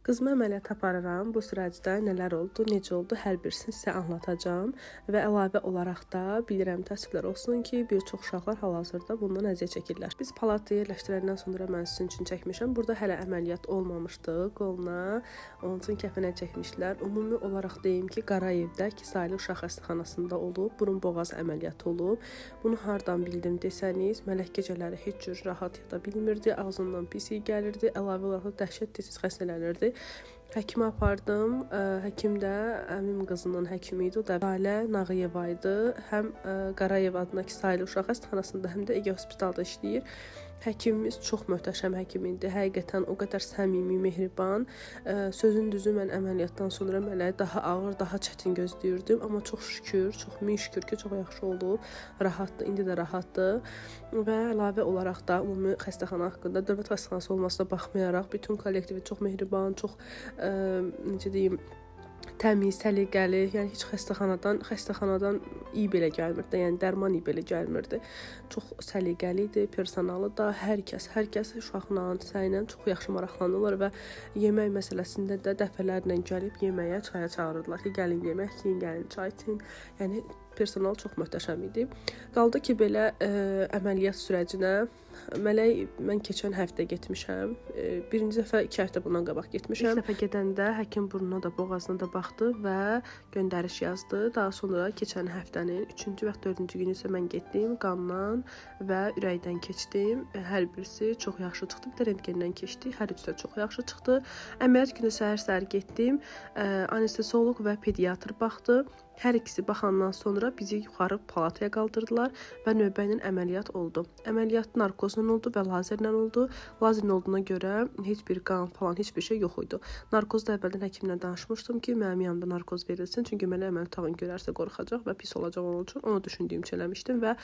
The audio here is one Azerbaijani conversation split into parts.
Qızımı əməliyyata aparıram. Bu sürəcdə nələr oldu, necə oldu, hər birisini sizə anlatacağam və əlavə olaraq da bilirəm, təəssüflər olsun ki, bir çox uşaqlar hal-hazırda bundan əziyyət çəkirlər. Biz palataya yerləşdirəndən sonra mən sizin üçün çəkmişəm. Burada hələ əməliyyat olmamışdı qoluna. Onun üçün kəfənə çəkmişlər. Ümumi olaraq deyim ki, Qarayevdə 2 saylı uşaq xəstəxanasında olub, burun boğaz əməliyyatı olub. Bunu hardan bildim desəniz, Mələk gecələri heç cür rahat yata bilmirdi, ağzından pis iy gəlirdi, əlavə olaraq da dəhşət tez-tez xəstələnirdi. Həkimə apardım. Həkim də əmim qızının həkimi idi. O da Lalə Nağıyeva idi. Həm Qarayev adına 2 saylı uşaq xəstəxanasında, həm də Ege Hospitalda işləyir. Həkimimiz çox möhtəşəm həkim idi. Həqiqətən o qədər səmimi, mehriban. Sözün düzü mən əməliyyatdan sonra Mələyi daha ağır, daha çətin gözləyirdim, amma çox şükür, çox min şükür ki, çox yaxşı olub. Rahatdır, indi də rahatdır. Və əlavə olaraq da ümumi xəstəxana haqqında, dövlət xəstəxanası olmasına baxmayaraq bütün kollektivi çox mehriban, çox necə deyim, təmiz, səliqəli, yəni heç xəstəxanadan iyi belə gəlmirdi. Yəni dərman iyi belə gəlmirdi. Çox səliqəli idi, personalı da, hər kəs uşaqla, səylə çox yaxşı maraqlanırlar və yemək məsələsində də dəfələrlə gəlib yeməyə, çaya çağırırdılar ki, gəlin yemək yeyin, gəlin çay için. Yəni personal çox möhtəşəm idi. Qaldı ki, belə əməliyyat sürəcinə Mələk mən keçən həftə getmişəm. Birinci dəfə 2 həftə bundan qabaq getmişəm. İlk dəfə gedəndə həkim burnuna da, boğazına da baxdı və göndəriş yazdı. Daha sonra keçən həftənin 3-cü və 4-cü günü isə mən getdim, qandan və ürəkdən keçdim. Hər birisi çox yaxşı çıxdı. Bir də rentgendən keçdi. Hər üçü də çox yaxşı çıxdı. Əməliyyat günü səhər-səhər getdim. Anestezioloq və pediatr baxdı. Hər ikisi baxandan sonra bizi yuxarı palataya qaldırdılar və növbə ilə əməliyyat oldu. Əməliyyat narkozla oldu və lazerlə oldu. Lazerlə olduğuna görə heç bir qan falan, heç bir şey yox idi. Narkozda əvvəldən həkimlə danışmışdım ki, mənim yanımda narkoz verilsin, çünki mənə əməliyyat otağını görərsə qorxacaq və pis olacaq onun üçün. Onu düşündüyüm üçün eləmişdim və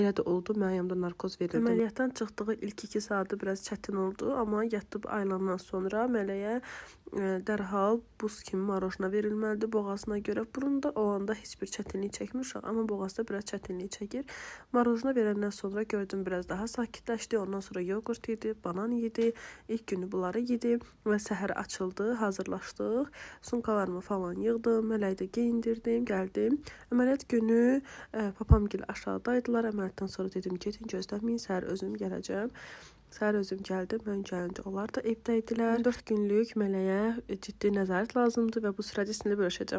elə də oldu. Mənim yanımda narkoz verildi. Əməliyyatdan çıxdığı ilk 2 saatı biraz çətin oldu, amma yatıb ayılandan sonra Mələyə dərhal buz kimi marojna verilməlidir boğazına görə. Burunda olanda heç bir çətinlik çəkmir uşaq, amma boğazda biraz çətinlik çəkir. Marojna verəndən sonra gördüm biraz daha sakitləşdi. Ondan sonra yoğurt yedi, banan yedi. İlk günü bunları yedi və səhər açıldı, hazırlaşdıq. Sumkalarımı falan yığdım, Mələyi də geyindirdim, gəldim. Əməliyyat günü papamgil aşağıdaydılar. Əməliyyatdan sonra dedim gedin, gözləməyin, səhər özüm gələcəm. Səhər özüm gəldim. Mən gəlincə onlar da evdə idilər. 4 günlük Mələyə ciddi nəzarət lazımdır və bu sürəci sizinlə bölüşəcəm.